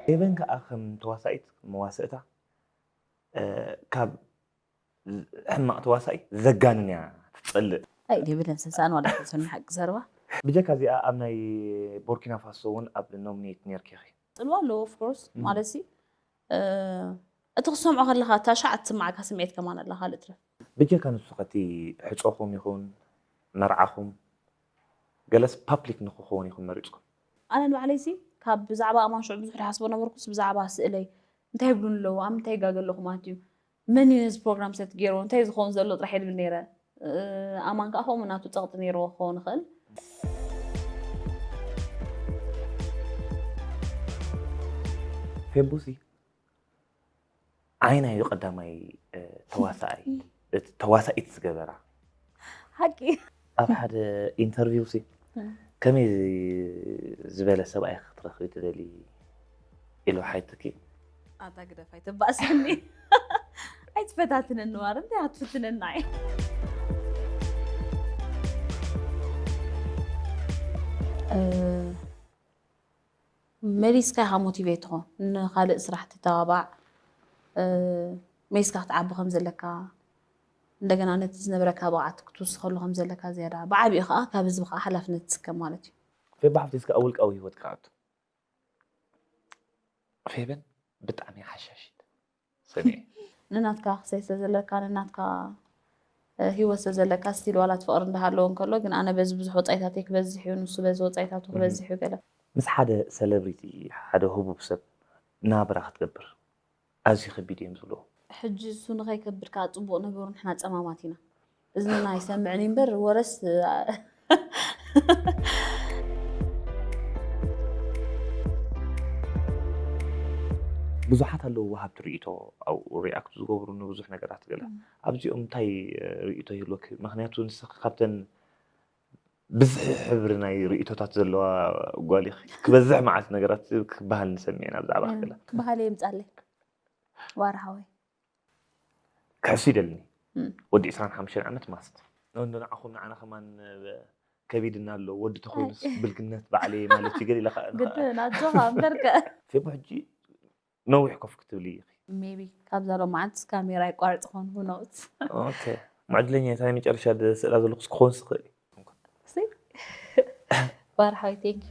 ፌበን ከዓ ከም ተዋሳኢት መዋስእታ እ፣ ካብ ሕማቕ ተዋሳኢ ዘጋንን እያ ትጸልእ። ኣይ ዴቪድ እንስሳን ማለት ሰኒ ሓቂ ዘረባ። ብጀካ እዚኣ ኣብ ናይ ቦርኪና ፋሶ እውን ኣብ ኖሚኔት ነርኪ ኢኺ። ጽልዋ ኣለዎ ኦፍ ኮርስ ማለት ሲ እቲ ክሰምዖ ከለኻ እታ ሻዕ ትስማዓካ ስምዒት ከማን ኣላ ካልእ ትረፍ። ብጀካ ንሱ ከቲ ሕጾኹም ይኹን መርዓኹም ገለስ ፓብሊክ ንክኸውን ኢኹም መሪጽኩም። ኣነ ንባዕለይ ሲ ካብ ብዛዕባ ኣማን ሽዑ ብዙሕ ድሓስቦ ነበርኩስ ብዛዕባ ስእለይ እንታይ ይብሉን ኣለዉ ኣብ ምንታይ ይጋገ ኣለኹ ማለት እዩ። መን እዩ ነዚ ፕሮግራም ሰት ገይርዎ እንታይ ዝኸውን ዘሎ ጥራሕ ይብል ነይረ። ኣማን ከዓ ከምኡ ናቱ ፀቕጢ ነይርዎ ክኸውን ይኽእል። ፌቡሲ ዓይና እዩ ቀዳማይ ተዋሳኣይ ተዋሳኢት ዝገበራ። ሓቂ ኣብ ሓደ ኢንተርቪው ሲ ከመይ ዝበለ ሰብኣይ ክትረኽቢ ትደሊ ኢሉ ሓይትኪ? ኣታ ግደፍ ኣይተባእሰኒ። ኣይትፈታትነኒ ዋር እንታይ ኣትፍትነና እየ። መሊስካ ኢኻ ሞቲቬት ትኾን ንካልእ ስራሕ ትተባባዕ፣ መሊስካ ክትዓቢ ከም ዘለካ፣ እንደገና ነቲ ዝነበረካ ብቕዓት ክትውስኸሉ ከም ዘለካ ዝያዳ ብዓቢኡ ከዓ ካብ ህዝቢ ከዓ ሓላፍነት ትስከም ማለት እዩ። ፌባ ሓፍቲ እስከ ኣብ ውልቃዊ ህይወት ክኣቱ ፌበን ብጣዕሚ ሓሻሽት ሰሚዐ። ንናትካ ክሰይ ስለዘለካ ንናትካ ህይወት ስለዘለካ ስቲል ዋላት ፍቕሪ እንዳሃለዎ እንከሎ ግን ኣነ በዚ ብዙሕ ወፃኢታት ክበዝሕ እዩ ንሱ በዚ ወፃኢታቱ ክበዝሕ እዩ ገለ ምስ ሓደ ሰለብሪቲ ሓደ ህቡብ ሰብ ናብራ ክትገብር ኣዝዩ ከቢድ እዮም ዝብልዎ። ሕጂ እሱ ንኸይከብድ ከዓ ፅቡቕ ነገሩ ንሕና ፀማማት ኢና። እዝንና ኣይሰምዕን እዩ እምበር ወረስ ብዙሓት ኣለዉ ወሃብቲ ርእቶ ኣብኡ ሪኣክት ዝገብሩ ንብዙሕ ነገራት ገለ ኣብዚኦም እንታይ ርእቶ ይህልወክ? ምክንያቱ ንስኺ ካብተን ብዝሒ ሕብሪ ናይ ርእቶታት ዘለዋ ጓል ኢኺ። ክበዝሕ መዓት ነገራት ክበሃል ንሰምዕ ኢና ብዛዕባ ክላ ክበሃል የምፃለይ ዋርሃወይ ክሕሱ ይደልኒ ወዲ ዕስራን ሓሙሽተን ዓመት ማስት እንዶ ንዓኹም ንዓና ከማን ከቢድና ኣሎ ወዲ ተኮይኑስ ብልግነት ባዕለይ ማለት ይገል ኢላ ግድን ኣጆኻ እምበርከ ፌቡ ሕጂ ነዊሕ ኮፍ ክትብሊ ኢኺ ሜቢ ካብዛ ሎማዓንትስ ካሜራ ይቋርፅ ኾን ሁኖት ኦኬ መዕድለኛ እታ ናይ መጨረሻ ስእላ ዘለኩስ ክኾን ስኽእል ዋርሓዊ ቴንክ